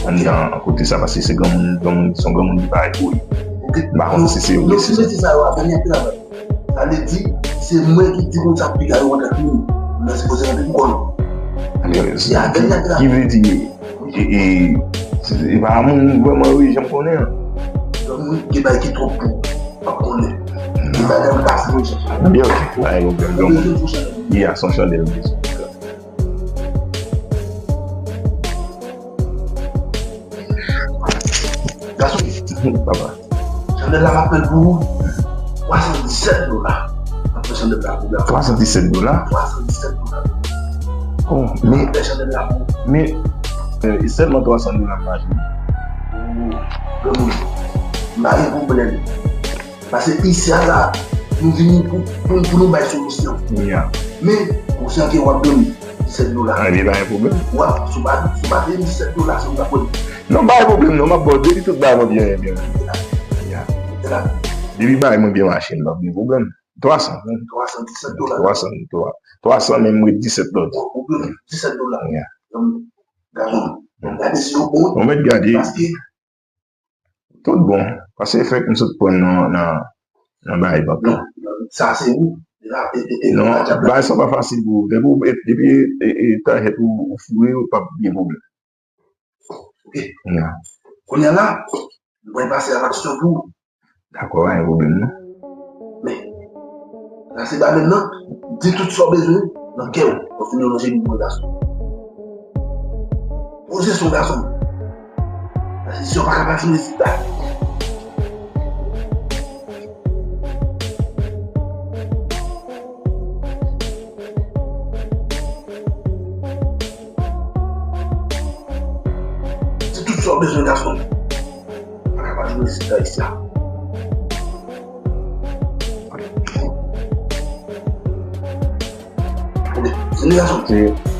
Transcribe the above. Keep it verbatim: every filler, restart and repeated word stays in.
anndan kote sa, paske se granmoun, granmoun, se yon granmoun ki parèt pou li. M pa konn si se vre, si se. Sa yo ap vini anpil avè. Sa vle di, se mwen ki di moun sa piga yo antan ke moun. Mwen sipoze rete pou kò nou. Ki vle di, e, e, se, e pa moun vrèman, wi, jan m konnen an. Granmoun gen bagay ki twòp pou ou. Pa konnen. Gen bagay ou pa fè rechèch. Byen, ok. Pa gen pwoblèm, granmoun. Li a son chandèl, byen. Gason, papa, chandèl la m ap fè l pou ou. Twa san disèt dola. M ap fè chandèl la pou ou. Twa san disèt dola? Twa san disèt dola. Oh, men, m ap fè chandèl la pou ou. Men, e, sèlman twa san dola m mache. Oh, granmoun, m pa gen pwoblèm. Paske isi a la, nou vini pou, pou, pou nou bay solisyon. Men, konsyan ke w ap dòmi disèt dola. A, li pa gen pwoblèm. W ap, si w pa, si w pa peye m disèt dola, se ou k ap pran. Non, pa gen pwoblèm, non, m ap ba w depi tout bagay mwen byen, byen. Depi bagay mwen byen mache, m p ap gen pwoblèm. Twa san, wi. Twa san disèt dola. Twa san, twa, twa san, men m ret disèt lòt. Ou peye disèt dola. Gason, gade si yo bon. Ou mèt gade. Paske Tout bon. Paske fèk m sot pran nan, nan, nan bagay bank la. Non, sa se ou. Non, bagay sa pa fasil pou ou. Depi, depi, e, e, tarjèt ou, ou foure, ou p ap gen pwoblèm. Ok. Kounye a la, mwen pase a laksyon pou ou. Dakò, pa gen pwoblèm, non. Men, la se ba menm nan, di tout sa w bezwen nan kè w. W ap fini ranje pou mwen gason. Poze son gason. Paske si w pa ka pase rezilta. Se tout sa w bezwen gason. Pa ka pa jwe rezilta isi a. Ok, se nou gason.